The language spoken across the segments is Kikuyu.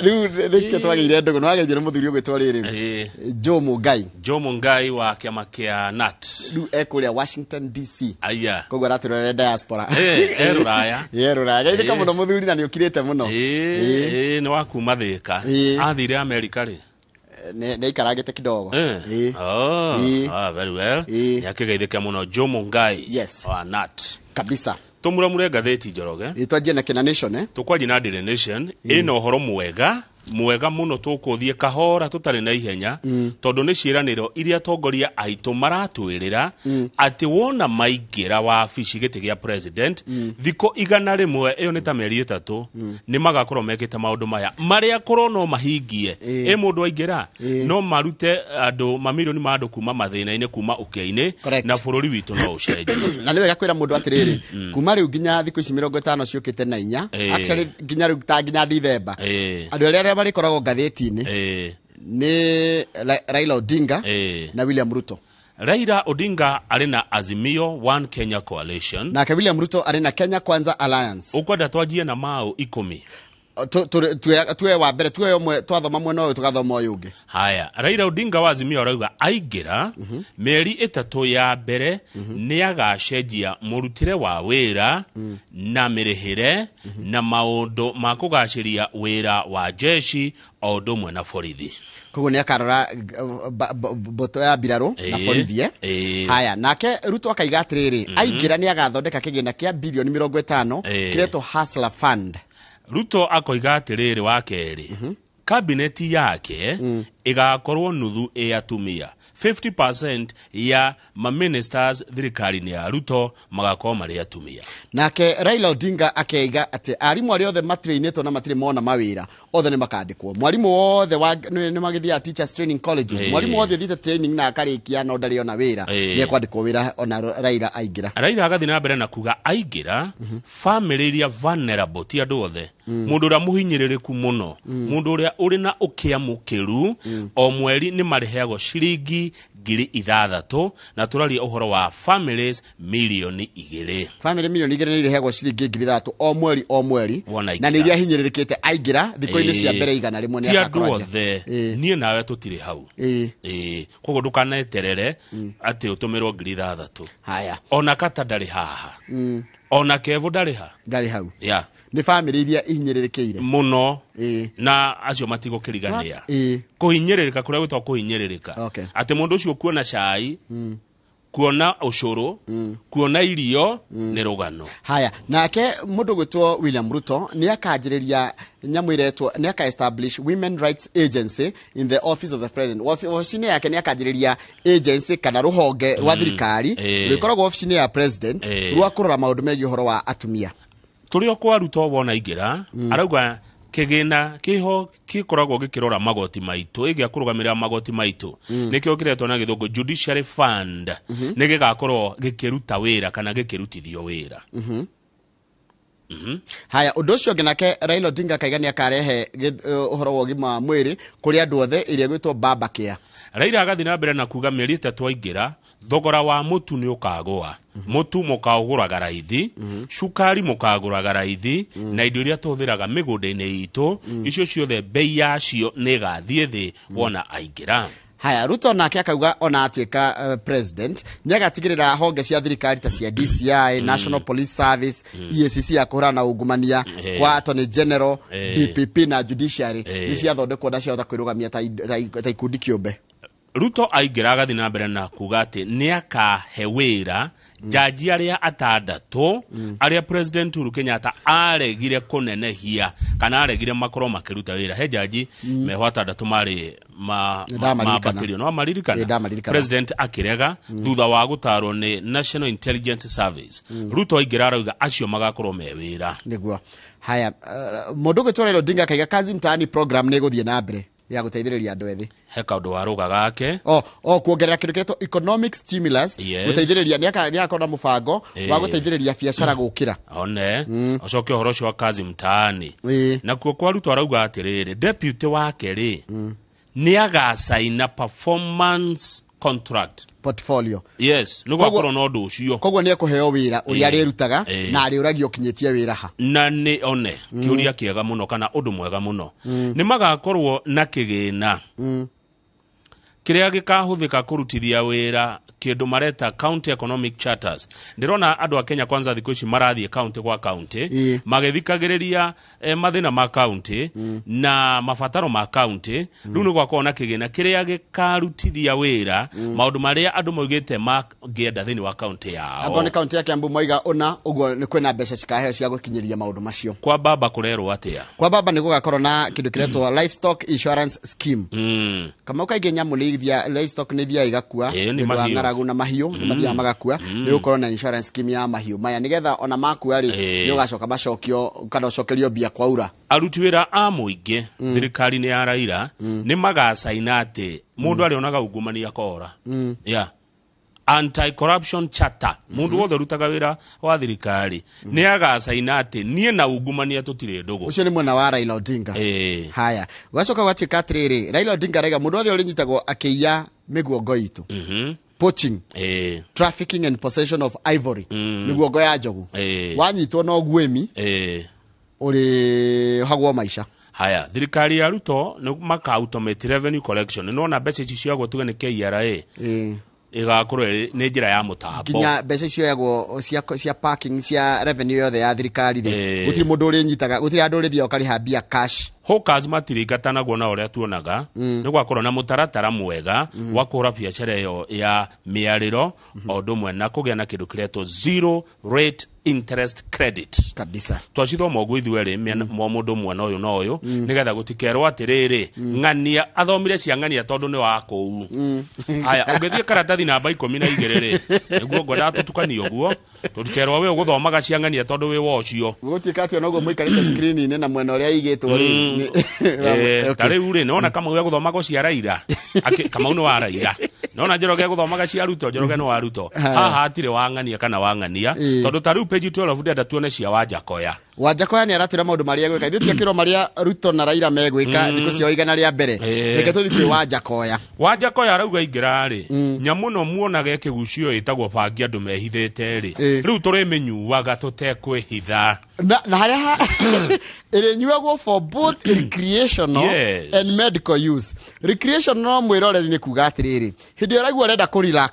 Rĩu nĩkĩo twagĩire ndũgũ, nĩ wageithio nĩ mũthuri ũgwĩtwo rĩrĩ Joe Mũngai. Joe Mungai wa kĩama kĩa NAT. Rĩu ekũrĩa Washington DC. Aya. Koguo aratwĩrorere diaspora. E rũraya. E rũraya. Geithĩka mũno mũthuri, na nĩ ũkirĩte mũno. Nĩ wa kuma Thĩka. Athire Amerika rĩ? Nĩ aikarangĩte kidogo. Oh, ah, very well. Nĩ akĩgeithĩke mũno Joe Mungai wa NAT. Kabisa. Tũmuramure ngathĩti, Njoroge. Twanjie na kĩna Nation, eh? Tũkwanjia na Daily Nation. Ĩna ũhoro mwega mwega mũno, tũkũthiĩ kahora tũtarĩ na ihenya, tondũ nĩ ciĩranĩro iria atongoria aitũ maratwĩrĩra atĩ wona maingĩra wabici gĩtĩ gĩa president, thikũ 100, ĩyo nĩ ta mĩeri 3, nĩ magakorwo mekĩte maũndũ maya marĩa korwo no mahingie. Ĩ mũndũ aingĩra, no marute andũ mamirioni ma andũ kuma mathĩna-inĩ, kuma ũkĩa-inĩ, na bũrũri witũ no ũcenjie. Na nĩ wega kwĩra mũndũ atĩrĩrĩ, kuma rĩu nginya thikũ ici 50 ciũkĩte na inya, actually nginya rĩu ta nginya Dithemba, andũ arĩa marĩkoragwo ngathĩti-inĩ nĩ Raila Odinga na William Ruto. Raila Odinga arĩ na Azimio One Kenya Coalition. Nake William Ruto arĩ na Kenya Kwanza Alliance. Ũkwenda twanjie na maũ 10? Tuwe wa mbere, tuwe ũmwe, twathoma mwena ũyũ tũgathoma ũyũ ũngĩ. Haya, Raila Odinga wa Azimio arauga aingĩra, mĩeri 3 ya mbere nĩ agacenjia mũrutĩre wa wĩra na mĩrĩhĩre na maũndũ ma kũgacĩria wĩra wa jeshi o ũndũ ũmwe na borithi. Koguo nĩ akarora mbũtũ ya mbirarũ na borithi, eh? Haya, nake Ruto akaiga atĩrĩrĩ, aingĩra nĩ agathondeka kĩgĩna kĩa birioni 50 kĩretwo Hustler Fund. Ruto akoiga atĩrĩrĩ, wa kerĩ, kabineti yake ĩgakorwo nuthu ĩ atumia, 50% ya maministers thirikari-inĩ ya Ruto magakorwo marĩ atumia. Nake Raila Odinga akeiga atĩ arimũ arĩa othe matrainĩtwo na matirĩ mona mawĩra othe nĩ makandĩkwo. Mwarimũ wothe wa nĩ magĩthiaga teachers training colleges, mwarimũ wothe ũthiĩte training na akarĩkia no ndarĩ ona wĩra, nĩ ekwandĩkwo wĩra ona Raila aingĩra. Raila agathiĩ na mbere na kuga aingĩra, family iria vulnerable, ti andũ othe, mũndũ ũrĩa mũhinyĩrĩrĩku mũno, mũndũ ũrĩa ũrĩ na ũkĩa mũkĩru, o mweri nĩ marĩheagwo ciringi 6,000, na tũraria ũhoro wa families mirioni 2. Family mirioni 2 nĩ irĩheagwo ciringi 6,000 o mweri o mweri. Wona na nĩ aingĩra. Iria hinyĩrĩrĩkĩte aingĩra thikũ-inĩ cia mbere 100 nĩ Ti andũ agakorwo nja. othe. Niĩ nawe tũtirĩ hau. Koguo ndũkaneterere atĩ ũtũmĩrwo 6,000. Haya. Ona kata ndarĩ haha, ona kevo ndarĩ ha. Ndarĩ hau. Nĩ family iria ihinyĩrĩrĩkĩire Mũno. Na acio matigũkĩrigania kũhinyĩrĩrĩka kũrĩa gwĩtagwo kũhinyĩrĩrĩka, atĩ mũndũ ũcio kuona cai, kuona ũcũrũ, kuona irio nĩ rũgano. Haya, nake mũndũ gwĩtwo William Ruto nĩ akanjĩrĩria nyamũ ĩretwo, nĩ aka establish Women Rights Agency in the Office of the President. Ofici-inĩ yake nĩ akanjĩrĩria agency kana rũhonge rwa thirikari rwĩkoragwo ofici-inĩ ya president rwa kũrora maũndũ megiĩ ũhoro wa atumia. Tũrĩ o kwa Ruto, wona aingĩra, arauga kĩgĩna kĩho gĩkoragwo gĩkĩrora magoti maitũ, ĩgĩa kũrũgamĩrĩra magoti maitũ, nĩkĩo kĩretwo na gĩthũngũ Judiciary Fund, nĩ gĩgakorwo gĩkĩruta wĩra kana gĩkĩrutithio wĩra. Haya, ũndũ ũcio ũngĩ, nake Raila Odinga akaiga nĩ akarehe ũhoro wa ũgima wa mwĩrĩ kũrĩ andũ othe, ĩrĩa ĩgwĩtwo Baba Care. Raila agathiĩ na mbere na kuga mĩeri 3 aingĩra, thogora wa mũtu nĩ ũkagũa, mũtu mũkaũgũraga raithi, cukari mũkagũraga raithi, na indo iria tũhũthĩraga mĩgũnda-inĩ itũ, icio ciothe bei yacio nĩ ĩgathiĩ thĩ wona aingĩra. Haya, Ruto nake akauga ona atuĩka president nĩ agatigĩrĩra honge cia thirikari ta cia DCI, National Police Service, EACC ya kũhũrana na ungumania, kwa Attorney General, DPP na judiciary nĩ ciathondekwo na ciahota kwĩrũgamia ta ikundi kĩũmbe. Ruto aingĩra agathiĩ na mbere na kuga atĩ nĩ akahe wĩra jaji arĩa atandatũ arĩa President Uhuru Kenyatta aregire kũnenehia kana aregire makorwo makĩruta wĩra. He jaji meho atandatũ marĩ Ndamaririkana. mambatĩrio, no maririkana? Ndamaririkana. President akĩrega thutha wa gũtarwo nĩ National Intelligence Service. Ruto aingĩra arauga acio magakorwo me wĩra. Nĩguo. Haya, mũndũ ũgwĩtwo Raila Odinga akaiga Kazi Mtaani program nĩ ĩgũthiĩ na mbere ya gũteithĩrĩria andũ ethĩ. He kaũndũ wa rũga gake. O kuongerera kĩndũ kĩretwo economic stimulus, gũteithĩrĩria, nĩ agakorwo na mũbango wa gũteithĩrĩria biacara gũkĩra. One ũcoke ũhoro ũcio wa Kazi Mtaani. Nakuo kwa Ruto arauga atĩrĩrĩ, deputy wake rĩ, nĩ agacaina performance Contract Portfolio. Yes, nĩ gwakorwo na ũndũ ũcio. Koguo nĩ ekũheo wĩra ũrĩa arĩrutaga na arĩũragio ũkinyĩtie wĩra ha. Na nĩ one kĩũria kĩega mũno kana ũndũ mwega mũno. Nĩ magakorwo na kĩgĩna kĩrĩa gĩkahũthĩka kũrutithia wĩra kĩndũ mareta county economic charters. Ndĩrona andũ a Kenya Kwanza thikũ ici marathiĩ county gwa county magĩthikagĩrĩria mathĩna ma county na mabataro ma county. Rĩu nĩ gwakorwo na kĩgĩna kĩrĩa gĩkarutithia wĩra maũndũ marĩa andũ maugĩte mangĩenda thĩinĩ wa county yao. Akorwo nĩ kaunti ya Kiambu moiga ũna ũguo, nĩ kwĩna mbeca cikaheo cia gũkinyĩria maũndũ macio. Kwa baba kũrerwo atĩa? Kwa baba nĩ gũgakorwo na kĩndũ kĩretwo livestock insurance scheme. Kamau, kaingĩ nyamũ nĩ ithia, livestock nĩ ithiaga igakua Ĩĩ, nĩ nĩ ũndũ wa mahiũ. ng'aragu, na mahiũ nĩ mathiaga magakua. Nĩ gũkorwo na insurance scheme ya mahiũ maya, nĩgetha ona makua rĩ, nĩ ũgacoka macokio kana ũcokerio mbia kwaura. Aruti wĩra a mũingĩ thirikari-inĩ ya Raila nĩ magacaina atĩ mũndũ arĩonaga ungumania kora, yeah. Anti-corruption charter, mũndũ wothe ũrutaga wĩra wa thirikari nĩ agacaina atĩ niĩ na ungumania tũtirĩ ndũgũ. Ũcio nĩ mwena wa Raila Odinga. Haya, gwacoka gwatuĩka atĩrĩrĩ, Raila Odinga araiga mũndũ wothe ũrĩnyitagwo akĩiya mĩguongo itũ, poaching, trafficking and possession of ivory, mĩguongo ya njogu, wanyitwo na ũguĩmi, ũrĩhagwo maica. Haya, thirikari ya Ruto nĩ maka automate revenue collection. Nĩ mbeca ici ciagwo tuge nĩ KRA, ĩgakorwo nĩ njĩra ya mũtambo. Nginya mbeca icio yagwo cia parking, cia revenue yothe ya thirikari rĩ, gũtirĩ mũndũ ũrĩnyitaga, gũtirĩ andũ ũrĩthiaga ũkarĩha mbia cash. Hawkers matiringatanagwo na ũrĩa tuonaga. Nĩ gwakorwo na mũtaratara mwega wa kũhũra biacara ĩyo ya mĩarĩro, o ũndũ ũmwe na kũgĩa na kĩndũ kĩretwo zero rate interest credit. Twacithoma ũguo ithuerĩ mwa mũndũ mwena ũyũ na ũyũ, nĩgetha gũtikerwo atĩrĩrĩ, ng'ania athomire cia ng'ania tondũ nĩ wa kũu. Haya, ũngĩthiĩ karatathi namba 12 rĩ, nĩguo ngwendaga tũtukanie ũguo, tũtikerwo we ũgũthomaga cia ng'ania tondũ wĩ wa ũcio. Gũtuĩka atĩ onoguo mũikarĩte screen-inĩ na mwena ũrĩa igĩtwo rĩ Ta rĩu rĩ, nĩwona Kamau egũthomaga cia Raila. Kamau nĩ wa Raila. Nona Njoroge egũthomaga cia Ruto, Njoroge nĩ wa Ruto. Haha hatirĩ wa ng'ania kana wa ng'ania, tondũ ta rĩu page 12 ndĩrenda tuone cia Wanjakoya. Wanjakoya nĩ aratwĩra maũndũ marĩa egwĩka. Ithuĩ tiakĩrwo marĩa Ruto na Raila megwĩka thikũ ciao 100 rĩa mbere. Reke tũthiĩ kwĩ Wanjakoya. Wanjakoya arauga ingĩra rĩ, nyamũ no muonaga ĩkĩgucio ĩtagwo bangi andũ mehithĩte rĩ, rĩu tũrĩmĩnyuaga tũtekwĩhitha. Na harĩa ĩrĩnyuagwo for both recreational and medical use. Recreational, mwĩroreri, nĩ kuga atĩrĩrĩ, hĩndĩ ĩrĩa ũraigua ũrenda kũ relax,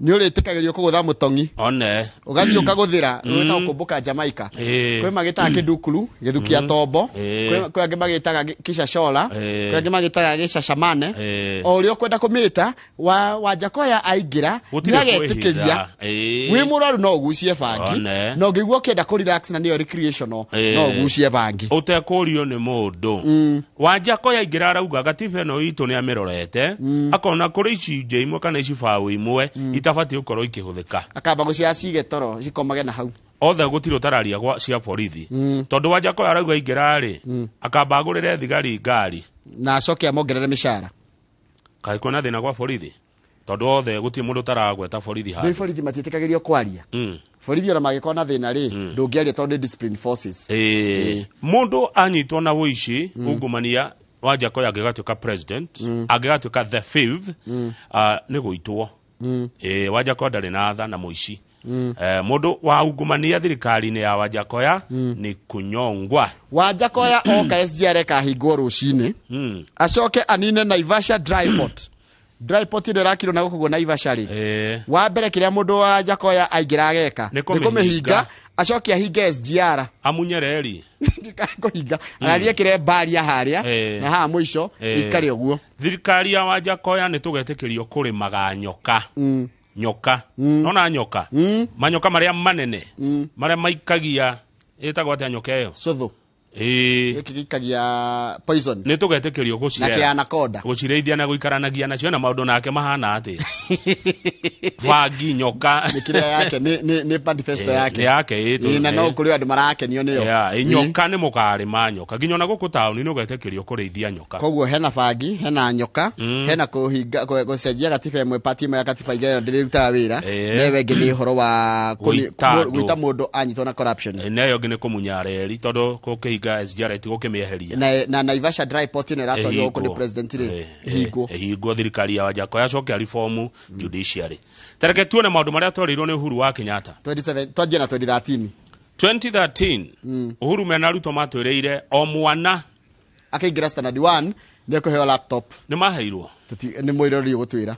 nĩ ũrĩtĩkagĩrio kũgũtha mũtong'i, One. Ũgathiĩ ũkagũthĩra, gwĩtagwo kũmbũka Jamaica. Kwĩ magĩtaga kĩndukuru gĩthukia tombo, kwĩ angĩ magĩtaga kicashola, kwĩ angĩ magĩtaga gĩcacamane. O ũrĩa ũkwenda kũmĩta, wa Wanjakoya aingĩra Gũtirĩ nĩagetĩkĩria kwĩhitha. Wĩ mũrwaru no ũgucie bangi, One. na ũngĩigua ũkĩenda kũ relax, na nĩyo recreational, no ũgucie bangi. Ũtekũrio nĩ mũndũ. Wanjakoya aingĩra arauga gatiba ĩno itũ nĩ amĩrorete, akona kũrĩ icunjĩ imwe kana icibaũ imwe itabatiĩ gũkorwo ikĩhũthĩka. Akamba gũcia cige toro cikomage na hau. Othe gũtirĩ ũtararia gwa cia borithi, tondũ Wanjakoya arauga aingĩra rĩ, akamba agũrĩre thigari ngari. Na acoke amongerere mĩcara. Kaĩ kwĩna thĩna gwa borithi? Tondũ othe gũtirĩ mũndũ ũtaragweta borithi Nĩ handũ. borithi matiĩtĩkagĩrio kwaria. Borithi ona mangĩkorwo na thĩna rĩ, ndũngĩaria tondũ nĩ discipline forces. Mũndũ anyitwo na ũici, ungumania, Wanjakoya angĩgatuĩka president, angĩgatuĩka the fifth, nĩ gũitwo. Wanjakoya ndarĩ na tha na mũici. Mũndũ wa ungumania thirikari-inĩ ya Wanjakoya nĩ kunyongwa. Wanjakoya oka, SGR ĩkahingwo rũcinĩ, acoke anine Naivasha dry port. Dry port ĩno ĩrakirwo na gũkũ guo Naivasha rĩ, wa mbere kĩrĩa mũndũ wa Njakoya aingĩra ageka Nĩ nĩ kũmĩhinga. kũmĩhinga, acoke ahinge SGR. Amunyereri. Kũhinga, agathiĩ ekĩre mbaria harĩa na haha mũico ikare ũguo. Thirikari ya Wanjakoya nĩ tũgetĩkĩrio kũrĩmaga nyoka. Nyoka, nona nyoka, manyoka marĩa manene, marĩa maikagia, ĩtagwo atĩa nyoka ĩyo? Cũthũ. Gĩkĩ gĩikagia poison. Nĩ tũgetĩkĩrio Na gũcirera, kĩa anaconda. Gũcirĩithia na gũikaranagia nacio, na maũndũ nake mahana atĩa? Bangi, nyoka. Nĩ kĩrĩa yake, nĩ manifesto yake. Nĩ yake, Ĩ, na no kũrĩ andũ marakenio nĩyo. Yeah, nyoka, nĩ mũkarĩma nyoka nginya ona gũkũ taũni nĩ ũgetĩkĩrio kũrĩithia nyoka. Koguo hena bangi, hena nyoka, hena kũhinga, gũcenjia gatiba ĩmwe, pati ĩmwe ya gatiba ĩyo ndĩrĩrutaga wĩra, na ĩyo ĩngĩ nĩ ũhoro wa Gũita andũ. gũita mũndũ anyitwo na corruption. Na ĩyo ĩngĩ nĩ kũmunya reri, tondũ gũkĩhingwo Gũkĩhinga SGR tigũkĩmĩeheria. Na Naivasha dry port ĩno ĩratwarirwo gũkũ nĩ president rĩ, ĩhingwo. Ĩhingwo. Thirikari ya Wajakoya yacokia reform judiciary. Tareke tuone maũndũ marĩa twarĩirwo nĩ Uhuru wa Kenyatta. 27, twanjie na 2013. 2013, Uhuru mena Ruto matwĩrĩire o mwana akĩingĩra standard 1 nĩ ekũheo laptop. Nĩ maheirwo? Nĩ mwĩrori ũgũtwĩra.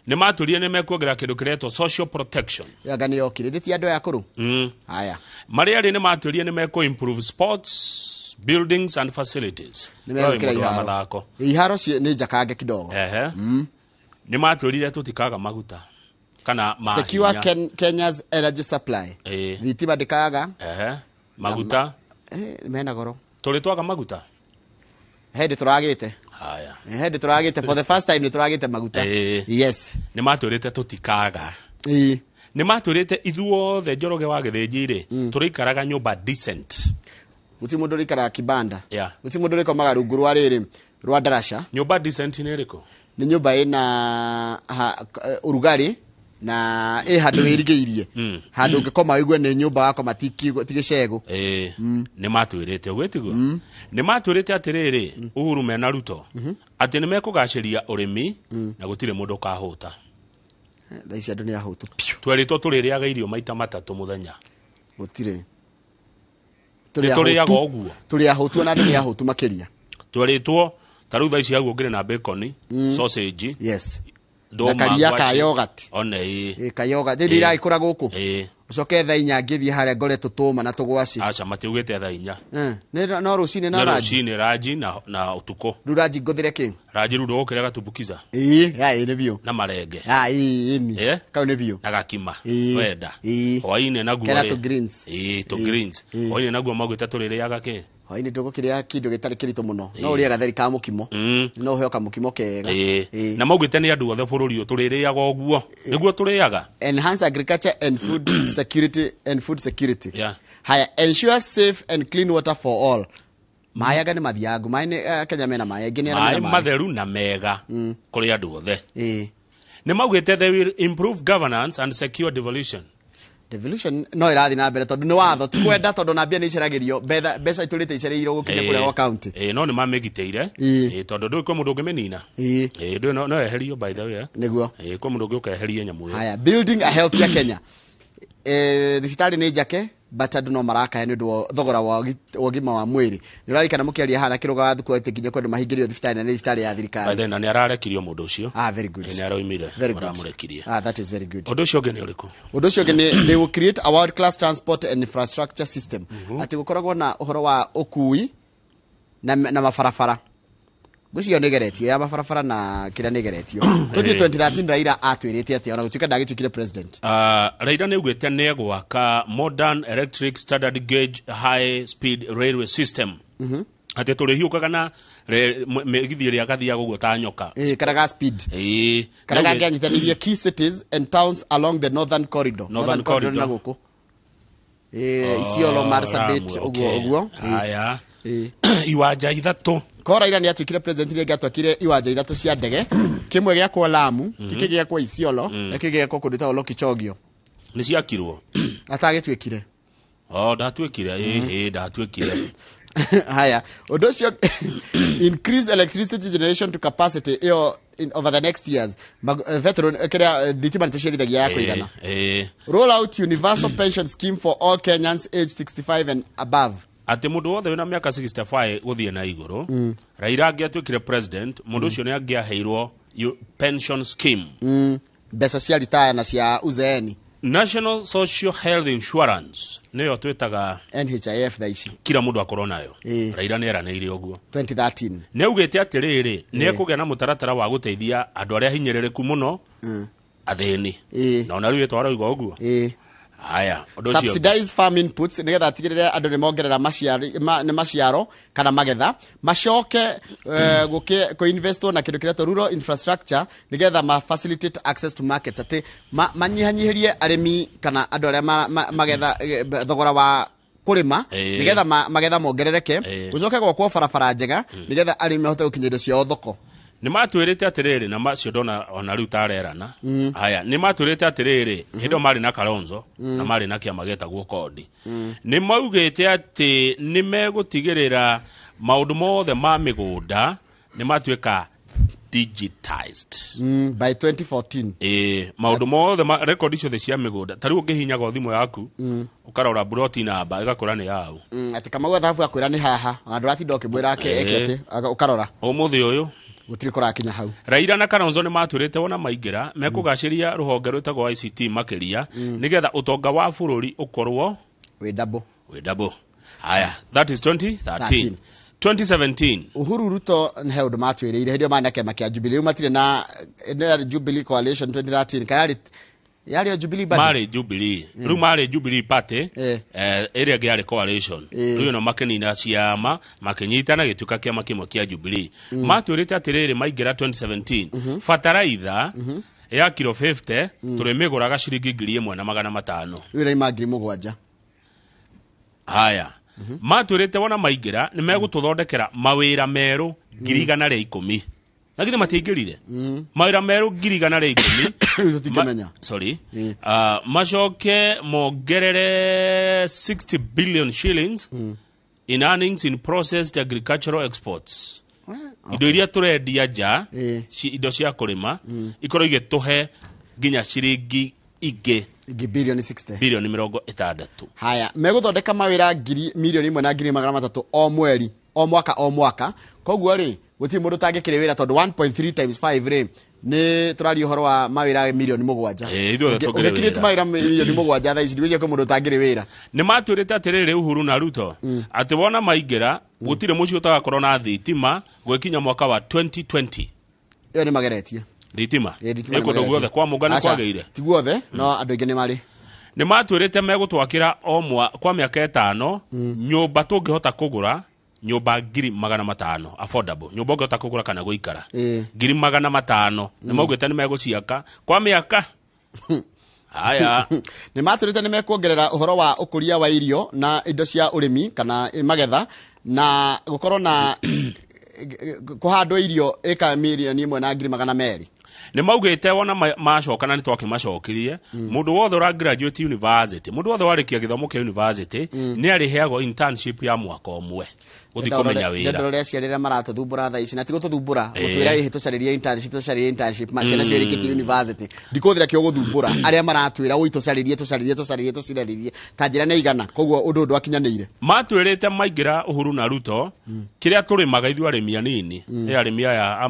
Nĩ matwĩrire nĩ mekuongerera kĩndũ kĩretwo social protection. Anga nĩ yokire thĩ ti andũ aya akũrũ. Haya. Marĩa rĩ, nĩ matwĩrire nĩ mekũ improve sports buildings and facilities. Nĩ Ũyũ megwĩkĩra mũndũ wa iharo. mathako. Iharo nĩ njakange kidogo. Ehe. Nĩ matwĩrire tũtikaga maguta kana Secure mahinya. Kenya's energy supply. Thitima ndĩkaga. Ehe, maguta. Mena goro. Tũrĩ twaga maguta? Hĩndĩ tũragĩte. Haya. Hĩndĩ tũragĩte, for the first time nĩ tũragĩte maguta. Yes. Nĩ matwĩrĩte tũtikaga. Nĩ matwĩrĩte ithuothe, Njoroge wa Gĩthĩnji rĩ, tũrĩikaraga nyũmba decent. Gũtirĩ mũndũ ũrĩikaraga kibanda. Gũtirĩ mũndũ ũrĩkomaga rungu rwa rĩrĩ, rwa ndaraca. Nyũmba decent nĩ ĩrĩkũ? Nĩ nyũmba ĩna ũrugarĩ na ĩ handũ wĩrigĩirie, handũ ũngĩkoma wĩigue nĩ nyũmba wakoma, ti ti gĩcegũ. Ĩĩ, nĩ matwĩrĩte ũguo, tiguo? Nĩ matwĩrĩte atĩrĩrĩ, Uhuru mena Ruto, atĩ nĩ mekũgacĩria ũrĩmi na gũtirĩ mũndũ ũkahũta. Thaa ici andũ nĩ ahũtu piũ. Twerĩtwo tũrĩrĩaga irio maita matatũ mũthenya. Gũtirĩ. Nĩ tũrĩaga ũguo? Tũrĩ ahũtu, ona andũ nĩ ahũtu makĩria. Twerĩtwo ta rĩu thaa ici hau ũngĩrĩ na bacon, sausage, ndũma, Na karia ka ngwacĩ. yogurt. One ĩĩ. Ĩ, kayoga rĩu iragĩkũra gũkũ. Ũcoke thaa 4 ngĩthiĩ harĩa ngore tũtũma na tũgwaci. Aca, matiugĩte thaa 4. No rũcinĩ na nĩ ranji. Rũcinĩ ranji na ũtukũ. Rĩu ranji ngũthĩre kĩ? Ranji rĩu ndũgũkĩrĩa gatumbukiza. Ĩĩ, ya, ĩĩ nĩ biũ. Na marenge. Ya, ĩĩ ĩni. Kau nĩ biũ. Na gakima. Wenda. Hwainĩ naguo Kena rĩ? tũ greens. Ĩĩ, tũ greens. Hwainĩ naguo maugĩte tũrĩrĩaga kĩ? Hwainĩ ndũgũkĩrĩa kĩndũ gĩtarĩ kĩritũ mũno, no ũrĩe gatheri ka mũkimo. No ũheo kamũkimo kega. Na maugĩte nĩ andũ othe bũrũri ũyũ tũrĩrĩaga ũguo, nĩguo tũrĩaga. Enhance agriculture and food security and food security. Haya, ensure safe and clean water for all. Maĩ anga nĩ mathiangu maĩ nĩ Kenya mena maĩ aingĩ nĩ arĩa maĩ mena maĩ. Matheru na mega kũrĩ andũ othe. Nĩ maugĩte they will improve governance and secure devolution. Devolution no ĩrathiĩ na mbere tondũ nĩ watho, ti kwenda, tondũ na mbia nĩ iceragĩrio, mbeca itũrĩte icereirwo gũkinya kũrĩa gwa county. Ĩĩ, no nĩ mamĩgitĩire. Ĩĩ, tondũ ndũĩ kwĩ mũndũ ũngĩmĩnina. Ĩĩ, ndũĩ no eherio, by the way, eh. Nĩguo. Ĩĩ, kwĩ mũndũ ũngĩ ũkeheria nyamũ ĩyo. Haya, building a healthier Kenya. Thibitarĩ nĩ njake, but andũ no marakaya nĩ ũndũ wa thogora wa ũgima wa mwĩrĩ. Nĩ ũrarikana mũkĩaria haha na kĩrũga wa thukũ atĩ nginya kwendwo mahingĩrio thibitarĩ na nĩ thibitarĩ ya By thirikari. the way, na nĩ ararekirio mũndũ ũcio. Ah, very good. Ĩĩ, nĩ aroimire. Very good. Maramũrekirie. Ah, that is very good. Ũndũ ũcio ũngĩ nĩ ũrĩkũ? Ũndũ ũcio ũngĩ nĩ they will create a world class transport and infrastructure system, atĩ gũkoragwo na ũhoro wa ũkui na mabarabara. Ngwĩciria nĩ ĩgeretio ya mabarabara na kĩrĩa nĩ ĩgeretio. Tũthiĩ 2013, Raila atwĩrĩte atĩa ona gũtuĩka ndagĩtuĩkire president? Raila nĩ augĩte nĩ egwaka modern electric standard gauge high speed railway system, atĩ tũrĩhiũkaga na mĩgithi ĩrĩa gathiaga ũguo ta nyoka. Ĩĩ, kara ga speed. Karĩa kangĩanyitanirie key cities and towns along the northern corridor. Northern corridor corridor. na gũkũ. Isiolo, Marsabit, Lamu, ũguo okay. ũguo. Haya, iwanja ithatũ. Ko Raila nĩ atuĩkire president rĩngĩ, atwakire iwanja ithatũ cia ndege, kĩmwe gĩakwo Lamu, kĩngĩ gĩakwo Isiolo, na kĩngĩ gĩakwo kũndũ gwĩtagwo Lokichogio. Nĩ ciakirwo? Atagĩtuĩkire. Oh, ndatuĩkire. Ĩĩ, ndatuĩkire. Haya, ũndũ ũcio, increase electricity generation to capacity ĩyo over the next years. Veteran, kĩrĩa thitima nĩ tũciarithagia ya kũigana. Roll out universal pension scheme for all Kenyans aged 65 and above. Atĩ mũndũ wothe wĩna mĩaka 65 gũthiĩ na igũrũ, Raila angĩatuĩkire president, mũndũ ũcio nĩ angĩaheirwo pension scheme. Mbeca cia ritaya na cia uzeeni. National Social Health Insurance nĩyo twĩtaga NHIF thaa ici. Kila mũndũ akorwo nayo. Raila nĩ eranĩire ũguo. 2013. Nĩ augĩte atĩrĩrĩ, nĩ ekũgĩa na mũtaratara wa gũteithia andũ arĩa hinyĩrĩrĩku mũno, athĩni. Na ona rĩu ĩtwarauga ũguo. Haya, ũndũ ũcio ũngĩ. Subsidize farm inputs nigetha atigĩrĩre andũ nĩ mongerera nĩ maciaro kana magetha, macoke kũ-investwo na kĩndũ kĩretwo rural infrastructure nigetha ma facilitate access to markets, atĩ manyihanyihĩrie arĩmi kana andũ arĩa magetha thogora wa kũrĩma, nigetha magetha mongerereke, gũcoke gwakwo barabara njega nigetha arĩmi mahote gũkinya indo ciao thoko. Nĩ matwĩrĩte atĩrĩrĩ, na macio ndona ona rĩu tarerana haya, nĩ matwĩrĩte atĩrĩrĩ, hĩndĩ ĩyo marĩ na Kalonzo na marĩ na kĩama gĩtagwo Kodi, nĩ maugĩte atĩ nĩ megũtigĩrĩra maũndũ mothe ma mĩgũnda nĩ matuĩka digitized By 2014. Ĩĩ, maũndũ mothe ma rekondi ciothe cia mĩgũnda, ta rĩu ũngĩhinyaga o thimũ yaku ũkarora buroti namba ĩgakũra nĩ yau. Atĩ Kamau thabu akwĩra nĩ haha, ona ndũratinda ũkĩmwĩra ake eke atĩ ũkarora. Ũmũthĩ ũyũ Gũtirĩ kũrakinya hau. Raila na Kalonzo nĩ matwĩrĩte wona maingĩra mekũgacĩria rũhonge rwĩtagwo ICT makĩria nĩgetha ũtonga wa bũrũri ũkorwo wĩ double. Wĩ double. Haya, that is 2013. 2017. Uhuru Ruto he ũndũ matwĩrĩire hĩndĩ ĩyo marĩ na kĩama kĩa Jubilee. Rĩu matirĩ na ĩno yarĩ Jubilee Coalition 2013, kana yarĩ o Jubilee bado? Marĩ Jubilee, rĩu marĩ Jubilee Party. Ĩrĩa ĩngĩ yarĩ coalition. Rĩu ĩno makĩnina ciama, makĩnyitana gĩtuĩka kĩama kĩmwe kĩa Jubilee. Matwĩrĩte atĩrĩrĩ, maingĩra 2017, bataraitha ya kilo 50 tũrĩmĩgũraga ciringi 1500. Rĩu ĩraima 7,000. Haya, matwĩrĩte wona maingĩra nĩ megũtũthondekera mawĩra merũ 110,000, na githĩ matiaingĩrire mawĩra merũ 110,000? Rĩu tũtingĩmenya. Sorry. Macoke mongerere 60 billion shillings in earnings in processed agricultural exports, indo iria tũrendia nja, indo cia kũrĩma ikorwo igĩtũhe nginya ciringi ingĩ ingĩ bilioni 60. Bilioni 60. Haya, megũthondeka mawĩra 1,100,300 o mweri, o mwaka, o mwaka. Koguo rĩ, gũtirĩ mũndũ ũtangĩkĩrĩ wĩra, tondũ 1.3 times 5 rĩ, nĩ tũraria ũhoro wa mawĩra 7 milioni. Ĩĩ, ithuothe tũngĩrĩ Ũngĩkirĩte wĩra. mawĩra 7 milioni thaa ici, ndigwĩciria kwĩ mũndũ ũtangĩrĩ wĩra. Nĩ matwĩrĩte atĩrĩrĩ, Uhuru na Ruto, atĩ wona maingĩra gũtirĩ mũciĩ ũtagakorwo na thitima gwĩkinya mwaka wa 2020. Ĩyo nĩ mageretie. Thitima? Ĩĩ, thitima Ĩ nĩ kũndũ mageretie. guothe kwa mũnga nĩ Aca, kwagĩire? ti guothe, no andũ aingĩ nĩ marĩ. Nĩ matwĩrĩte megũtwakĩra o kwa mĩaka 5 nyũmba tũngĩhota kũgũra, nyũmba 500,000, affordable nyũmba ũngĩhota kũgũra kana gũikara. 500,000 nĩ maugĩte nĩ megũciaka kwa mĩaka haya. Nĩ matwĩrĩte nĩ mekuongerera ũhoro wa ũkũria wa irio na indo cia ũrĩmi kana magetha, na gũkorwo na kũhandwo irio ĩka 1,200,000. Nĩ maugĩte wona macoka, na nĩ twakĩmacokirie, mũndũ wothe ũra graduate university, mũndũ wothe warĩkia gĩthomo kĩa university, nĩ arĩheagwo internship ya mwaka ũmwe gũthiĩ kũmenya wĩra. Ndorore aciari arĩa maratũthumbũra thaa ici, na ti gũtũthumbũra, gũtwĩra ĩhĩ tũcarĩrie internship, tũcarĩrie internship, ma ciana cio irĩkĩtie university. Ndikũhũthĩra kĩo gũthumbũra arĩa maratwĩra ũi tũcarĩrie, tũcarĩrie, tũcarĩrie, tũcarĩrie, ta njĩra nĩ igana. Koguo ũndũ ũyũ ndwakinyanĩire. Matwĩrĩte maingĩra, Uhuru na Ruto, kĩrĩa tũrĩmaga ithuĩ arĩmi anini, ĩ arĩmi aya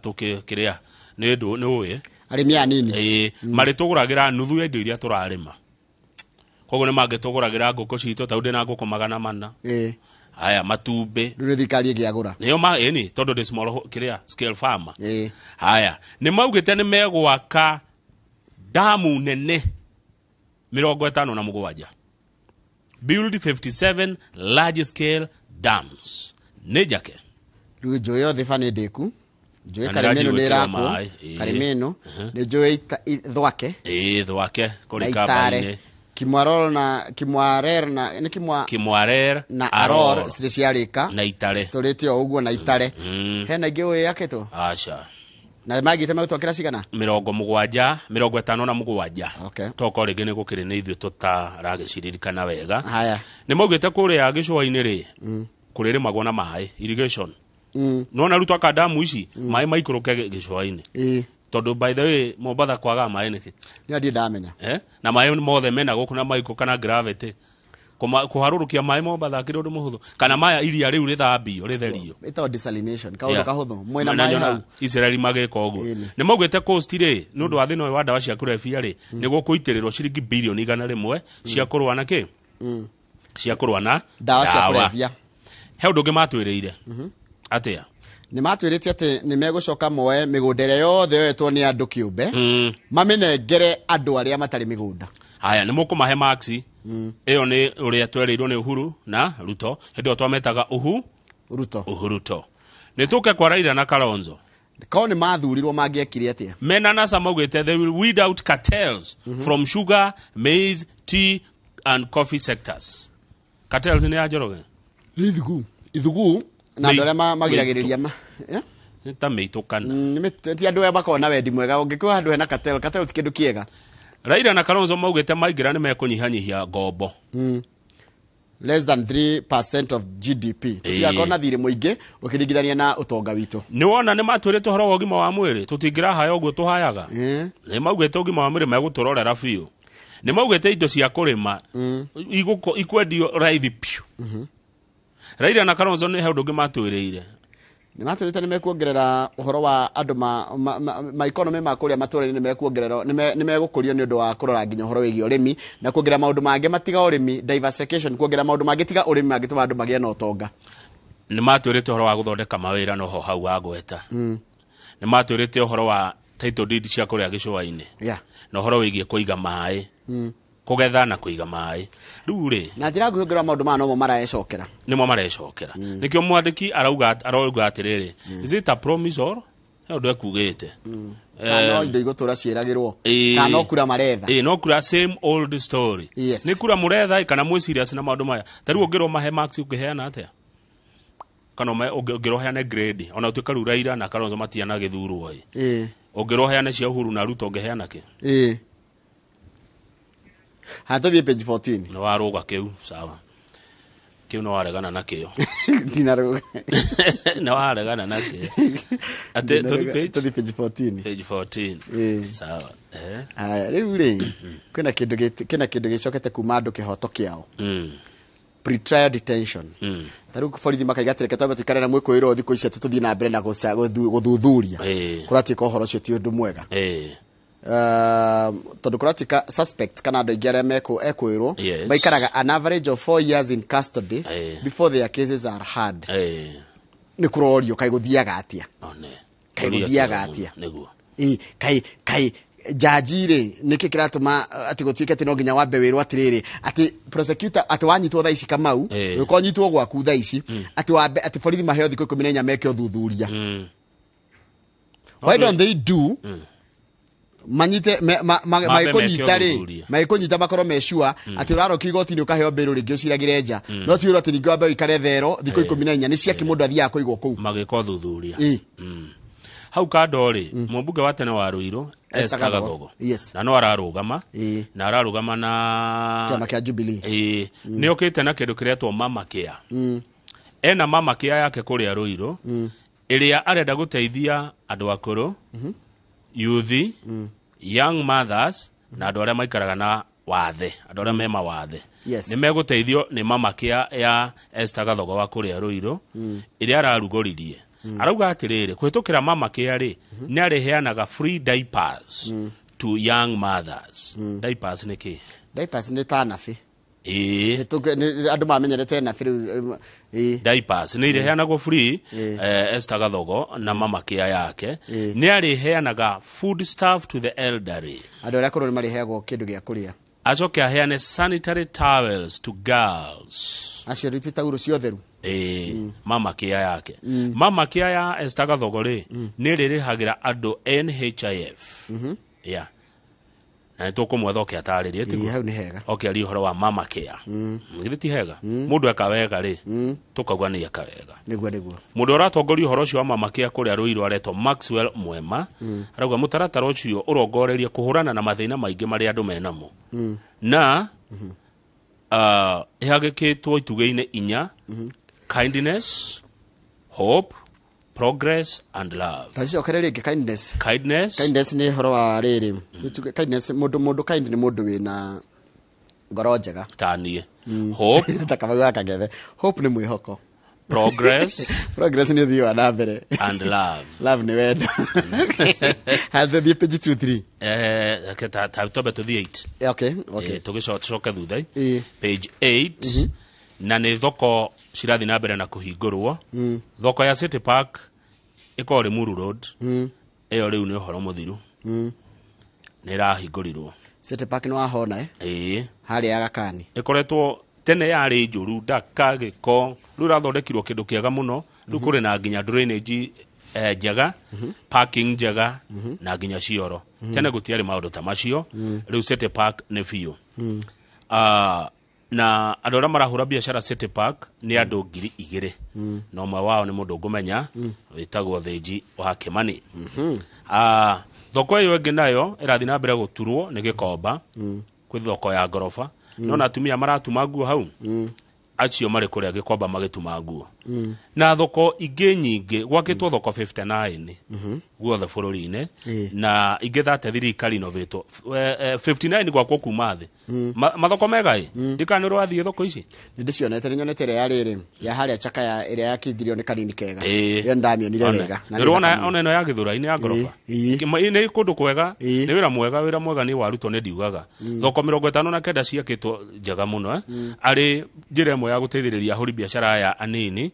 kĩrĩa nĩ ndũ nĩ ũĩ. Arĩmi aya nini. Ĩĩ, marĩtũgũragĩra nuthu ya indo iria tũrarĩma. Koguo nĩ mangĩtũgũragĩra ngũkũ citũ, ta ndĩ na ngũkũ 400. Haya, matumbĩ. Rĩu nĩ thirikari ĩngĩagũra. Nĩyo ma ĩni, tondũ ndĩ small kĩrĩa scale farmer. Haya, nĩ maugĩte nĩ megwaka damu nene 57, build 57 large scale dams, nĩ njake. Rĩu njũĩ yothe ba nĩ ndĩku, njũĩ Na Karĩmĩnũ nĩranjia nĩ gwĩkĩrwo ĩrakwo. maĩ, ĩĩ. Karĩmĩnũ nĩ njũĩ Thwake Ĩĩ, Thwake na kũrĩ Itare kamba-inĩ. Kimwaror na Kimwarer na nĩ Kimwa Kimwarer na Aror. Aror cirĩ ciarĩka. Na Itare. Citũrĩte o ũguo na Itare. Hena ingĩ ũĩ yakĩtwo? Aca. Na magĩte megũtwakĩra cigana? 70, 57. Toko rĩngĩ nĩ gũkĩrĩ nĩ ithuĩ tũtaragĩciririkana wega. Haya. Nĩ maugĩte kũrĩa gĩcũa-inĩ rĩ, kũrĩrĩmagwo na maĩ, irrigation. Nona rĩu twaka damu ici, maĩ maikũrũke gĩcũa-inĩ. Tondũ by the way, Mombatha kwagaga maĩ nĩkĩ? Nĩ ndirĩ ndamenya. Eh? Na maĩ mothe mena gũkũ na maikũ kana gravity. Kũharũrũkia maĩ Mombatha akĩrĩ ũndũ mũhũthũ, kana maya iria rĩu rĩthambio, rĩtherio. Ĩtagwo desalination, kaũndũ kahũthũ mwĩna Na maĩ nyona hau. Israeli magĩka ũguo. Ĩni. Nĩ maugĩte coast rĩ, nĩ ũndũ wa thĩna ũyũ wa ndawa cia kũrebia rĩ, nĩ gũkũitĩrĩrwo ciringi bilioni 100 cia kũrũa na kĩ, cia kũrũa na ndawa cia kũrebia. He ũndũ ũngĩ matwĩrĩire atĩa? Nĩ matwĩrĩte atĩ nĩ megũcoka moe mĩgũnda ĩrĩa yothe yoetwo nĩ andũ kĩũmbe, mamĩnengere andũ arĩa matarĩ mĩgũnda. Haya, nĩ mũkũmahe maxi ĩyo, nĩ ũrĩa twerĩirwo nĩ Uhuru na Ruto hĩndĩ ĩyo twametaga Uhu Ruto. Uhuruto. Nĩ tũke kwa Raila na Kalonzo. Korwo nĩ mathurirwo mangĩekire atĩa? Mena NASA maugĩte they will weed out cartels from sugar, maize, tea and coffee sectors. Cartels nĩ ya Njoroge. Nĩ ithugu, ithugu na andũ arĩa magiragĩrĩria ma. Eh? Nĩ ta mĩitũ kana. Ti andũ aya makoragwo na wendi mwega. Ũngĩkorwo handũ hena cartel, cartel ti kĩndũ kĩega. Raila na Kalonzo maugĩte maingĩra nĩ mekũnyihanyihia ngombo. Less than 3% of GDP. Tũtigakorwo na thirĩ mũingĩ ũkĩringithania na ũtonga witũ. Nĩ wona nĩ matwĩrĩte ũhoro wa ũgima wa mwĩrĩ, tũtingĩrahaya ũguo tũhayaga. Nĩ maugĩte ũgima wa mwĩrĩ megũtũrorera biũ. Nĩ maugĩte indo cia kũrĩma ikwendio raithi piũ. Raila na Kalonzo nĩ he ũndũ ũngĩ matwĩrĩire. Nĩ matwĩrĩte nĩ mekuongerera ũhoro wa andũ ma economy ma kũrĩa matũũra-inĩ, nĩ mekuongerera, nĩ megũkũrio nĩ ũndũ wa kũrora nginya ũhoro wĩgiĩ ũrĩmi na kuongerera maũndũ mangĩ matiga ũrĩmi, diversification, kuongerera maũndũ mangĩ tiga ũrĩmi mangĩtũma andũ magĩe na ũtonga. Nĩ matwĩrĩte ũhoro wa gũthondeka mawĩra noho hau wagweta. Nĩ matwĩrĩte ũhoro wa title deed cia kũrĩa gĩcũa-inĩ na ũhoro wĩgiĩ kũiga maĩ, kũgetha na kũiga maĩ. Rĩu rĩ, Na njĩra nguhĩ ũngĩrora maũndũ maya nomo maraecokera. Nĩmo marecokera. Nĩkĩo mwandĩki arauga atĩrĩrĩ, is it a promise or he ũndũ ekugĩte? Kana no indo igũtũra ciĩragĩrwo? Kana no kura maretha? Ĩĩ, no kura, same old story. Nĩ kura mũretha ĩ, kana mwĩ serious na maũndũ maya? Ta rĩu ũngĩrwo mahe marks, ũngĩheana atĩa? Kana ũngĩrwo heane grade, ona ũtuĩka rĩu Raila na Kalonzo matiana gĩthurwo ĩ, ũngĩrwo heane cia Uhuru na Ruto, ũngĩheana kĩ? Ĩĩ, ha tũthiĩ page 14. Nĩ warũga kĩu, sawa, kĩu nĩ waregana nakĩo. Ndinarũga. Nĩ waregana nakĩo atĩ tũthi page Tũthiĩ page 14. Page 14. Ĩĩ. Sawa. Haya, rĩu rĩ, kwĩna kĩndũ gĩcokete kuma andũ kĩhoto kĩao, pre-trial detention. Ta rĩu borithi makaiga atĩ reke twambe tũikare na mwĩkũĩrwo thikũ ici atĩ tũthiĩ na mbere na gũthuthuria. Kũratuĩka ũhoro ũcio ti ũndũ mwega. Tondũ kũratuĩka suspects kana andũ aingĩ arĩa ekwĩrwo maikaraga an average of 4 years in custody before their cases are heard. Nĩ kũrorio kaĩ gũthiaga atĩa? One. Kaĩ gũthiaga atĩa? Nĩguo. Ĩ, kaĩ jaji rĩ, nĩkĩ kĩratũma atĩ gũtuĩke atĩ no nginya wambe wĩrwo atĩrĩrĩ, atĩ prosecutor, atĩ wanyitwo thaa ici Kamau, ũkorwo nyitwo gwaku thaa ici, atĩ wambe atĩ borithi maheo thikũ 14 meke ũthuthuria? Why don't they do manyite Mambe magĩkũnyita meke rĩ, ũthuthuria. magĩkũnyita makorwo me sure atĩ ũrarokio igoti-inĩ ũkaheo bail, rĩngĩ ũciragĩre nja, no ti ũrwo atĩ ningĩ wambe ũikare thero thikũ 14. Nĩ ciakĩ mũndũ athiaga kũigwo kũu? Magĩka ũthuthuria. Ĩ Hau kando rĩ, mũmbunge wa tene wa Ruiru, Esther Esther Gathogo. Gathogo, na no ararũgama, na ararũgama na kĩama kĩa Jubilee. Ĩĩ, nĩ okĩte na kĩndũ kĩretwo Mama Care. Ena Mama Care yake kũrĩa Ruiru, ĩrĩa arenda gũteithia andũ akũrũ, youth, young mothers na andũ arĩa maikaraga na wathe, andũ arĩa me mawathe. Nĩ megũteithio nĩ Mama Care ya Esther Gathogo wa kũrĩa Ruiru, ĩrĩa ararugũririe. Arauga atĩrĩrĩ, kũhĩtũkĩra Mama Care rĩ, nĩ arĩheanaga free diapers to young mothers. Diapers nĩ kĩ? Diapers nĩ ta nabi. Ĩĩ. Andũ mamenyerete nabi rĩu, ĩĩ. Diapers nĩ irĩheanagwo free. Esther Gathogo na Mama Care yake nĩ arĩheanaga food stuff to the elderly. Andũ arĩa akũrũ nĩ marĩheagwo kĩndũ gĩa kũrĩa. Acoke aheane sanitary towels to girls. Acio rĩu ti taurũ cia ũtheru. Ĩĩ, Mama Care yake, Mama Care ya Esther Gathogo rĩ, nĩ ĩrĩrĩhagĩra andũ NHIF, yeah. Na nĩ tũkũmwetha oke atarĩrie. Ĩĩ, tiguo? Hau nĩ hega. Oke arie ũhoro wa Mama Care. Githĩ ti hega? Mũndũ eka wega rĩ, tũkauga nĩ eka wega. Nĩguo. Mũndũ ũratongoria ũhoro ũcio wa Mama Care kũrĩa Ruiru aretwo Maxwell Mwema. Arauga mũtaratara ũcio ũrongorerie kũhũrana na mathĩna maingĩ marĩa andũ menamo, na ĩhagĩkĩtwo itugĩ-inĩ inya: kindness, hope, progress and love. Tacicokere rĩngĩ, kindness. Kindness. Kindness nĩ ũhoro wa rĩrĩ. Nĩ kindness, mũndũ kind nĩ mũndũ wĩna ngoro njega. Tanie hope. Ta Kamau wa Kang'ethe. Hope nĩ mwĩhoko. Progress. Progress nĩ ũthii wa na mbere. And love. Love nĩ wendo. Hathiĩ page 2 3. Reke ta twambe tũthiĩ 8. Okay. Tũgĩcoke thutha. Ĩĩ. Page 8, na nĩ thoko cirathiĩ na mbere na kũhingũrwo. Thoko ya City Park ĩkoragwo Limuru Road, ĩyo rĩu nĩ ũhoro mũthiru, nĩ ĩrahingũrirwo. City Park nĩ wahona, eh? Ĩĩ. Harĩa Gakani. Ĩkoretwo tene yarĩ njũru, ndaka, gĩko. Rĩu ĩrathondekirwo kĩndũ kĩega mũno. Rĩu kũrĩ na nginya drainage njega, parking njega na nginya cioro. Tene gũtiarĩ maũndũ ta macio. Rĩu City Park nĩ biũ. Ah, Na andũ arĩa marahũra biacara City Park nĩ andũ 2000, na ũmwe wao nĩ mũndũ ngũmenya wĩtagwo Thĩnji wa Kĩmani. Thoko ĩyo ĩngĩ nayo ĩrathiĩ na mbere gũturwo nĩ Gĩkomba. Kwĩ thoko ya ngoroba, no na atumia maratuma nguo hau, acio marĩ kũrĩa Gĩkomba magĩtuma nguo, na thoko ingĩ nyingĩ gwakĩtwo thoko 59 guothe bũrũri-inĩ, na ingĩ 33 ikarinovatwo. 59 gwakwo kuma thĩ. Mathoko mega ĩ, ndikana nĩ ũrathiĩ thoko ici. Nĩ ndĩcionete, nĩ nyonete ĩrĩa ya rĩrĩ ya harĩa Chaka ya ĩrĩa yakithirio nĩ kanini kega. Ĩyo nĩndamĩonire wega na nĩ Nĩũrona thaka mũno. Ona ĩno ya Gĩthũrai nĩ ya ngoroba. Nĩ kũndũ kwega. Nĩ wĩra mwega, wĩra mwega nĩ warutwo. Nĩ ndiugaga thoko 59 ciakĩtwo njega mũno, eh. Arĩ njĩra ĩmwe ya gũteithĩrĩria ahũri biacara aya anini,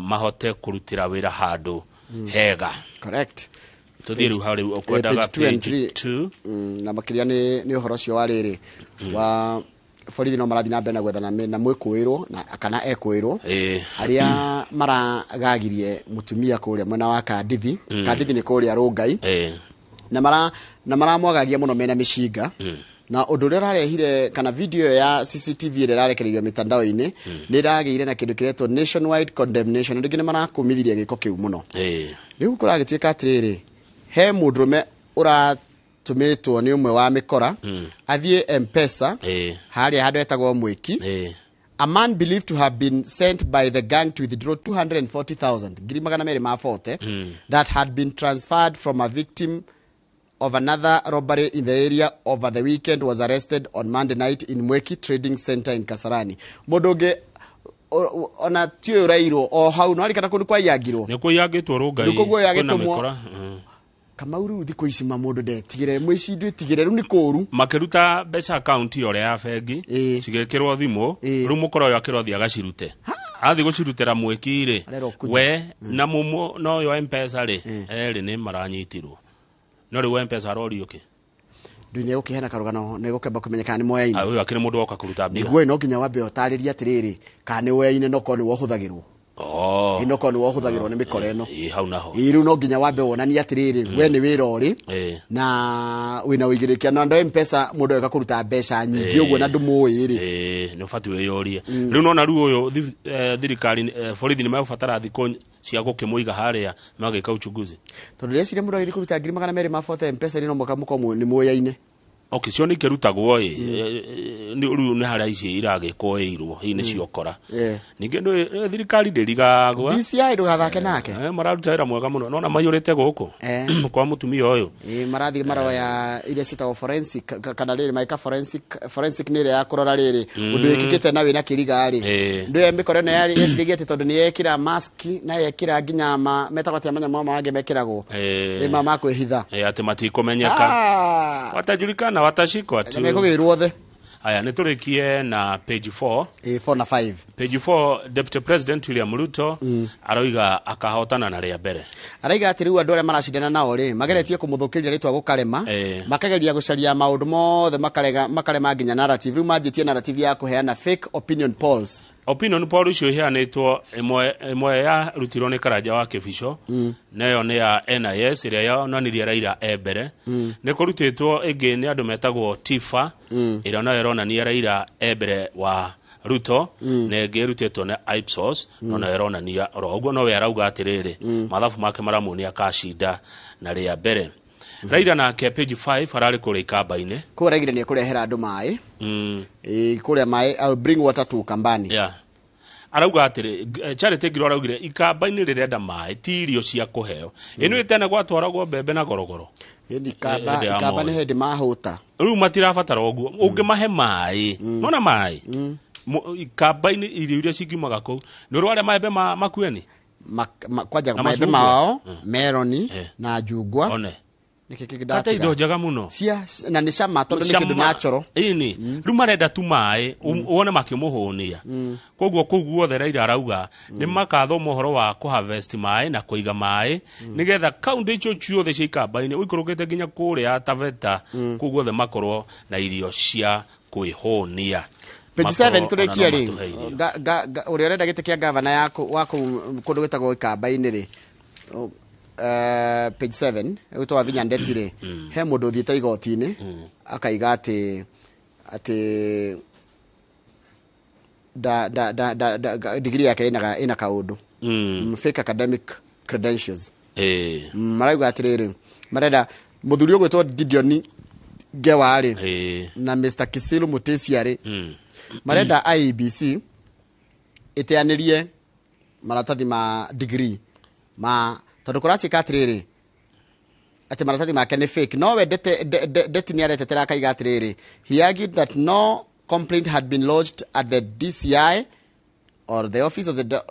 mahote kũrutĩra wĩra handũ hega. Correct. Tũthiĩ rĩu harĩ ũkwendaga. Page 2 and page 3. 2. Na makĩria nĩ ũhoro ũcio wa rĩrĩ wa borithi no marathiĩ na mbere na gwethana na mwĩkũĩrwo na kana ekũĩrwo arĩa maragagirie mũtumia kũrĩa mwena wa Kandithi. Kandithi nĩ kũrĩa Rũngai. Na mara na maramwagagia mũno mena mĩcinga, na ũndũ ũrĩa ũrarehire kana video ĩyo ya CCTV ĩrĩa ĩrarekereirio mĩtandao-inĩ nĩ ĩragĩire na kĩndũ kĩretwo nationwide condemnation. Rĩngĩ nĩ marakũmithirie gĩko kĩu mũno. Rĩu kũragĩtuĩka atĩrĩrĩ, he mũndũrũme ũratũmĩtwo nĩ ũmwe wa mĩkora athiĩ Mpesa harĩa handũ etagwo Mwĩki. A man believed to have been sent by the gang to withdraw 240,000, ngiri magana merĩ ma 40, that had been transferred from a victim of another robbery in the area over the weekend was arrested on Monday night in Mweki Trading Center in Kasarani. Mũndũ ũngĩ ona ti ũyũ ũrairwo o hau no arikana kũndũ kwaiyangirwo. Nĩ kũiyangĩtwo Rũngai. Nĩ kũguo kwĩna yagĩtũmwo. mĩkora. Kamau, rĩu thikũ ici ma mũndũ ndetigĩre, mũici ndwĩtigĩre, rĩu nĩ kũũru. Makĩruta mbeca akaunti ĩyo ya bengi, cigĩkĩrwo thimũ. Rĩu mũkora ũyũ akĩrwo athiĩ agacirute, athiĩ gũcirutĩra Mwĩki rĩ, Arerwo kuja. we na mũmũ na ũyũ wa Mpesa rĩ, erĩ nĩ maranyitirwo, no rĩu wa Mpesa arorio kĩ? Ndũ nĩ egũkĩheana karũgano, nĩ egũkĩamba kũmenya kana nĩ moyaine. Ũyũ akĩrĩ mũndũ woka kũruta mbia. Nĩguo no nginya wambe ũtarĩrie atĩrĩrĩ, kana nĩ woyaine, no korwo nĩ wohũthagĩrwo. Ĩ, no korwo nĩ wohũthagĩrwo nĩ mĩkora ĩno. Ĩ, hau naho. Ĩ, rĩu no nginya wambe wonanie atĩrĩrĩ, we nĩ wĩra ũrĩ na wĩna ũigĩrĩrĩki, na andũ a Mpesa mũndũ ega kũruta mbeca nyingĩ ũguo na ndũmũĩ rĩ. Ĩ, nĩ ũbatiĩ wĩyũrie rĩu nona rĩu ũyũ thirikari, borithi nĩ megũbatara thikũ cia gũkĩmũiga harĩa magĩka uchunguzi. Tondũ ndĩreciria mũndũ agĩthiĩ kũruta ngiri magana merĩ ma 40 Mpesa no mũka mũkorwo nĩ mũyaine. Okay, cio nĩ ikĩrutagwo ĩ. Rĩu nĩ harĩa ici iragĩkũĩirwo hihi nĩ ciokora. Ningĩ thirikari ndĩrigagwa. DCI ndũgathake nake. Mararuta wĩra mwega mũno, nona maiyũrĩte gũkũ kwa mũtumia ũyũ. Ĩ, marathiĩ maroya iria ciĩtagwo forensic kana rĩrĩ magĩka forensic. Forensic nĩ ĩrĩa ya kũrora rĩrĩ ũndũ wĩkĩkĩte na wĩna kĩriga rĩ. Ndũ ĩyo mĩkora ĩno yarĩ yeciragia atĩ tondũ nĩ yekĩra mask na yekĩra nginya ma metagwo atĩa manyamũ mangĩ mekĩragwo, ĩ, ma kwĩhitha. Atĩ matikũmenyeka. Watajulikana, watashikwa tu. Mekũgĩrwo othe. Aya, nĩ tũrĩkie na page 4. Ĩ, 4 na 5. Page 4, Deputy President William Ruto aroiga akahotana na rĩa mbere. Araiga atĩ rĩu andũ arĩa maracindana nao rĩ mageretie kũmũthũkĩria rĩtwa gũkarema, makageria gũcaria maũndũ mothe makarega, makarema nginya narrative. Rĩu manjĩtie narrative ya kũheana fake opinion polls. Opinion poll icio iheanĩtwo, ĩmwe ĩmwe yarutirwo nĩ Karanja wa Kĩbico, nayo nĩ ya NIS ĩrĩa yonanirie Raila e mbere. Nĩ kũrutĩtwo ĩngĩ nĩ andũ metagwo TIFA, ĩrĩa nayo ĩronania Raila e mbere wa Ruto, na ĩngĩ ĩrutĩtwo nĩ Ipsos, no nayo ĩronania oro ũguo. Nowe arauga atĩrĩrĩ, mathabu make maramuonia akacinda na rĩa mbere. Raila nake page 5 ararĩ kũrĩa Ikamba-inĩ. Kũu araigire nĩ ekũrehera andũ maĩ. Ĩ, kũrĩa maĩ, I will bring water to Ukambani. Yeah. Arauga atĩrĩ, Charity Ngiro araugire Ikamba-inĩ rĩrenda maĩ, ti irio cia kũheo. Ĩno tene gwatwaragwo mbembe na gorogoro. Ĩni Ikamba. Hĩndĩ ya Ikamba nĩ Moi. hĩndĩ mahũta. Rĩu matirabatara ũguo, ũngĩmahe maĩ, nona maĩ Ikamba-inĩ, irio iria cingiumaga kũu nĩ ũrĩ warĩa maembe makueni. Kwanja Na maembe macungwa. mao, meroni na njungwa. One. Nĩkĩ kĩngĩ Kata indo ndatiga njega mũno. Cia na nĩ cama tondũ nĩ kĩndũ Cama. natural. Ĩni rĩu marenda tu maĩ, wone makĩmũhũnia. Koguo kũu guothe Raila arauga nĩ makathoma ũhoro wa kũharvest maĩ na kũiga maĩ, nĩgetha kaunti icio ciothe cia Ikamba-inĩ ũikũrũkĩte nginya kũrĩa Taveta, kũu guothe makorwo na irio cia kwĩhũnia. Page Makorwo 7 tũrĩkie ona no rĩ. matũhe irio. Ũrĩa ũrenda gĩtĩ kĩa gavana ya wa kũu kũndũ gwĩtagwo Ikamba-inĩ rĩ, page 7 gwĩtwo Wavinya Ndeti rĩ, he mũndũ ũthiĩte igoti-inĩ akaiga atĩ da da da da da degree yake ina kaundu. Fake academic credentials. Marauga atiriri marenda muthuri ugwitwo Gideon Ngewa ri na Mr Kisilu Mutisia ri marenda IEBC iteanirie maratathi ma degree ma tondu kurachika atiriri ati maratathi make ni fake. No we Ndeti ni aretetera akaiga atiriri he argued that no complaint had been lodged at the DCI or the office of the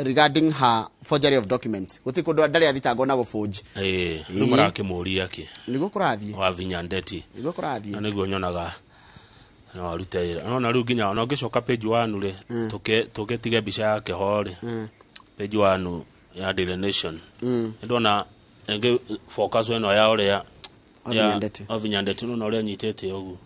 regarding her forgery of documents. Guti kundu ndari athitangwo na guforge. Riu marakimuria ki niguo kurathie Wavinya Ndeti niguo kurathie na niguo nyonaga no arute wira no na riu nginya ona ngicoka page 1 ri tuke tige mbica yake ho ri page 1 ya Daily Nation ndona ingi focus eno ya uria Wavinya Ndeti no uria nyitete uguo.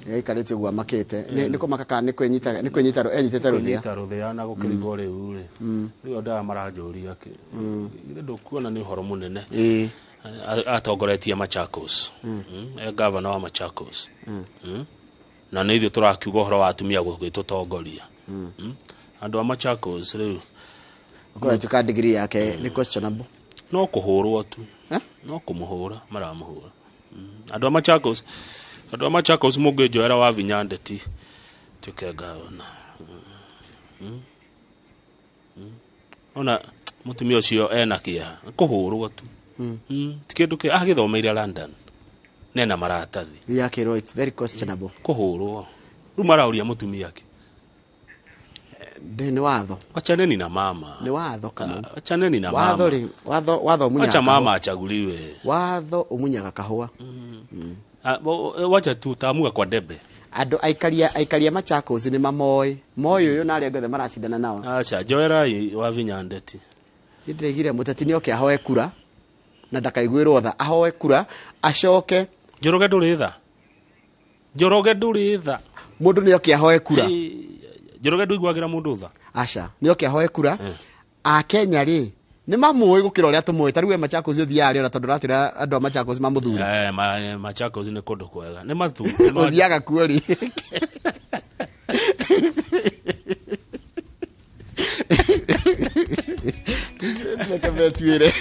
Yaikarĩte ũguo amakĩte nĩ kũmaka kana nĩ kwĩnyita nĩ kwĩnyita enyitĩte rũthĩa kwĩnyita rũthĩa na gũkĩrigwo rĩu rĩ rĩu andũ aya maranjũria kĩ githĩ ndũkuona nĩ ũhoro mũnene. Atongoretie Machakos, e governor wa Machakos, na nĩ ithuĩ tũrakiuga ũhoro wa atumia gũgĩtũtongoria. Andũ a Machakos rĩu kũratuĩka degree yake nĩ questionable. No kũhũrwo tu, no kũmũhũra maramũhũra andũ a Machakos. Andũ a Machakos mũngĩnjoera Wavinya Ndeti tuĩke ngavana. Ona mũtumia ũcio ena kĩeha kũhũrwo tu. Ti kĩndũ kĩ agĩthomeire London nena maratathi yakĩrwo it's very questionable. Kũhũrwo rĩu marauria mũtumia kĩ nĩ watho. Wachaneni na mama. Nĩ watho kana wachaneni na mama. Watho rĩ watho ũmunyaga. Wacha mama achaguliwe. Watho ũmunyaga kahũa. Wacha tu tamuga kwa debe. Andũ aikaria Machakos nĩ mamoĩ moĩ ũyũ na arĩa othe maracindana nao. Acha joera Wavinya Ndeti. Nĩndĩraigire mũteti nĩoke ahoe kura na ndakaiguĩrwo tha, ahoe kura acoke. Njoroge ndũrĩ tha. Njoroge ndũrĩ tha. Mũndũ nĩoke ahoe kura. Njoroge ndũiguagĩra mũndũ tha. Aca nĩoke ahoe kura. Akenya rĩ nĩ mamũĩ gũkĩra ũrĩa tũmũĩ. Ta rĩu we Machakos ũthiaga rĩ ona tondũ ũratwĩra andũ a Machakos mamũthure. Machakos nĩ kũndũ kwega. Nĩ mathu. Ũthiaga kuo rĩ. Reke metuĩre.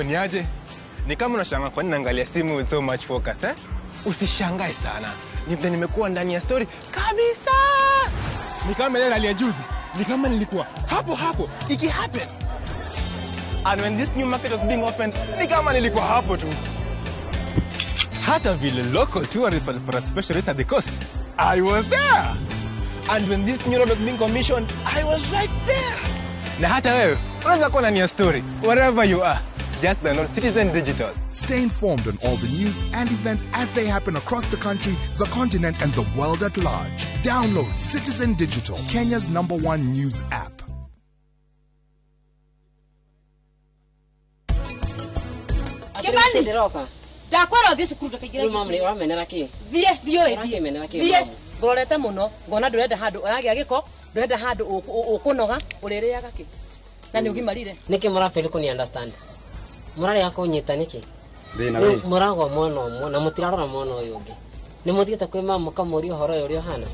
Niaje? Ni kama unashangaa kwa nini naangalia simu with so much focus, eh? Usishangae sana. Ni vile nimekuwa ndani ya story kabisa. Ni kama ile hali ya juzi. Ni kama nilikuwa hapo hapo iki happen. And when this new market was being opened, ni kama nilikuwa hapo tu. Hata vile local tourists for a special rate at the coast, I was there. And when this new road was being commissioned, I was right there. Na hata wewe unaweza kuwa ndani ya story wherever you are. Just download Citizen Digital. Stay informed on all the news and events as they happen across the country, the continent, and the world at large. Download Citizen Digital, Kenya's #1 news app. Kibali ndakwera uthie cukuru ndakaingire. Thie thie ngorete muno ngona ndurenda handu uragia giko ndurenda handu ukunoga uririaga ki na ni ugimarire niki murafeel kuni understand murarega kunyita niki muragwa mwana ũmwe na mutirarora mwana ũyũ ũngĩ nĩ mũthiĩte kwĩ mama mũkamũria ũhoro ũyũ ũrĩa ũhana.